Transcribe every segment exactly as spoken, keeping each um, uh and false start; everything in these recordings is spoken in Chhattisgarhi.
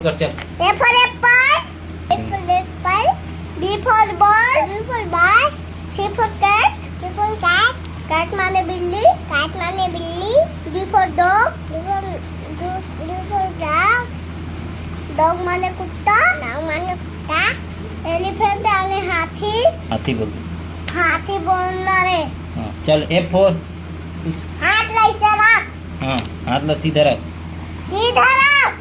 कर चल। A for apple, A for apple, B for ball, B for ball, C for cat, C for cat, cat माने बिल्ली, cat माने बिल्ली, D for dog, D for, D, D for dog, dog माने कुत्ता, dog माने कुत्ता, elephant माने हाथी। हाथी बोल। हाथी बोलना रे। हाँ, चल, F for। हाथ ला ऐसे रख। हाँ, हाथ ला सीधा रख। सीधा रख।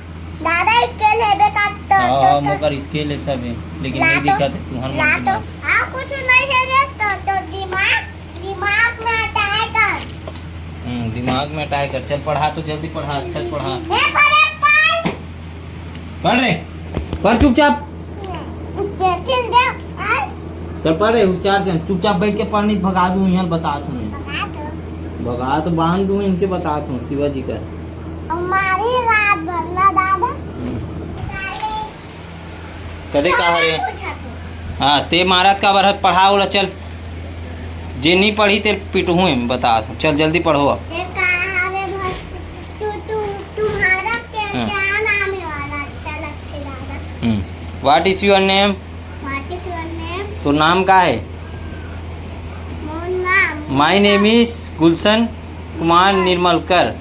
दादा, scale है बेटा, तो, हाँ, तो, हाँ, तो मोकर scale है सब है, लेकिन ला नहीं तो, दिखा थे, तुहर ला मन तो, दिमाग। हाँ, कुछ नहीं है रे, तो, तो दिमाग, दिमाग में अटैक कर। हम्म, दिमाग में अटैक कर। चल पढ़ा तो, जल्दी पढ़ा, अच्छा से पढ़ा। हे, पढ़े, पढ़। पढ़ रे, पढ़ चुपचाप। चल दे, आ। चल पढ़ रे, होशियार जन, चुपचाप बैठ के पढ़, नहीं भगा दूँ, यहाँ बता दूँ। भगा दो। भगा तो बांध दूँ, इनसे बता दूँ, शिवाजी का। हमारी रात भर ना दादा। हम्म। कदे का हरे? पूछा तो। हाँ, ते मारत का बर हत, पढ़ा ओला, चल। जे नहीं पढ़ी, ते पिटहूँ एम, बता। चल, जल्दी पढ़ो अब। ये कहाँ रे भस-, तू, तू, तुम्हारा क्या, हाँ। क्या नाम है वाला अच्छा लगते दादा? हम्म। What is your name? What is your name? तोर नाम का है? मोर नाम। My name is Gulshan Kumar Nirmalkar.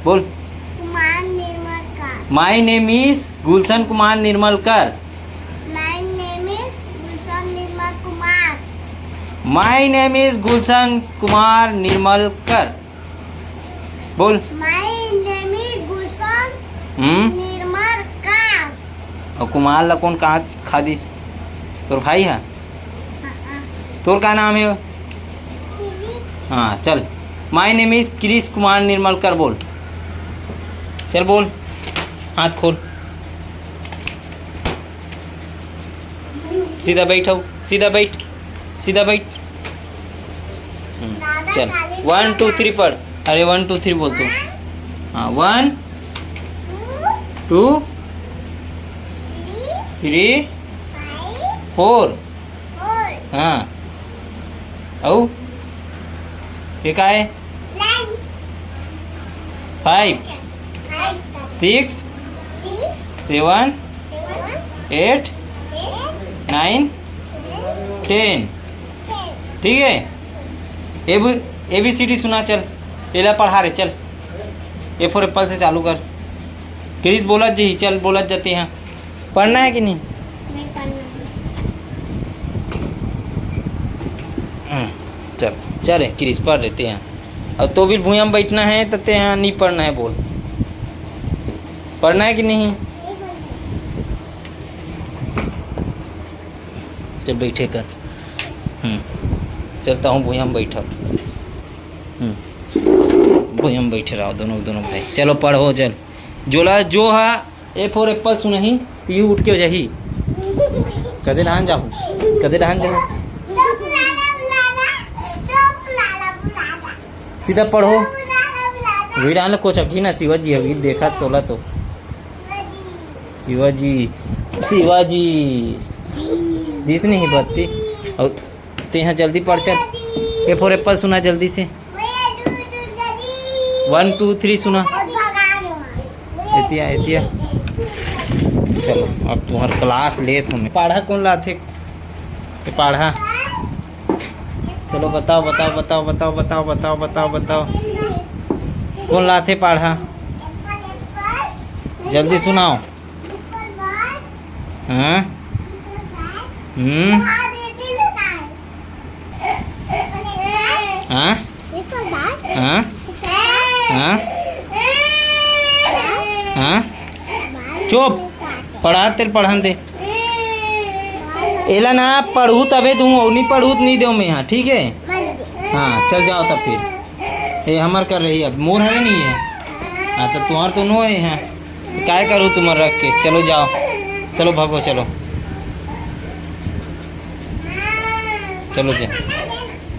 बोल। Kumar Nirmalkar. My name is Gulshan Kumar Nirmalkar. My name is Gulshan Nirmal Kumar. My name is Gulshan Kumar Nirmalkar. बोल। My name is गुलशन हम्म। निर्मलकर। अउ कुमार ला कोन कहाँ खा दिस? तोर भाई है? हाँ, हाँ। तोर का नाम है? किरी। हाँ, चल। My name is किरीश Kumar Nirmalkar, बोल। चल बोल, हाथ खोल। सीधा बैठ, आओ, सीधा बैठ, सीधा बैठ। हम्म, दादा चल, काली one two three पढ़। अरे, one two three बोल तू। One, हाँ, one, two, two, three, three, five, four, four। हाँ, अउ ये का है? Nine। Five, five, six, six, seven, seven, eight, eight, nine, nine, ten। Ten। ठीक है, A B, A B C D सुना, चल, एला पढ़ा रे, चल, A for apple से चालू कर। किरीश बोलत जी, चल, बोलत जाते हैं। पढ़ना है कि नहीं? नहीं पढ़ना है। हम्म, चल, चल रे, किरीश, पढ़ लेते हैं। अब तो भी भुइयां में बैठना है, तो ते यहाँ नहीं पढ़ना है, बोल। पढ़ना है कि नहीं? नहीं पढ़ना है। चल, बैठे कर। हम्म, चलता हूँ, भुइयां में बैठा। हम्म, भुइयां में बैठे रहो दोनों, दोनों भाई। चलो, पढ़ो, चल। जोला, जो हा A for apple सुनही, त यू उठ के जाही। कदे डहान जाहू? कदे डहान जाहू? सीधा पढ़ो। वही डहान कोचकही ना, शिवाजी अभी देखा तोला तो। शिवाजी, शिवाजी। दिस नहीं बत्ती। और तेहा जल्दी पढ़ चल। A for apple सुना जल्दी से। One two three सुना। एतिया, एतिया। चलो, अब तुम्हार class लेत हूँ मैं। पाढ़ा कौन लाथे? ये पाढ़ा। चलो, बताओ, बताओ, बताओ। कौन लाथे पाढ़ा? जल्दी सुनाओ। हाँ? हम्म? हाँ? हाँ? हाँ? हाँ? चुप! पढ़ा, तेल पढ़न दे। एला ना पढ़ू तबे दूँ, अउ नहीं पढ़ू त नहीं देव मैं यहाँ, ठीक है? हाँ, चल जाओ तब फिर। ये हमर कर रही अब, मोर हरे नहीं है। हाँ, तो तुम्हार तो नो है यहाँ। काय करूँ तुम्हार रख के? चलो जाओ, चलो भागो, चलो, चलो जाओ।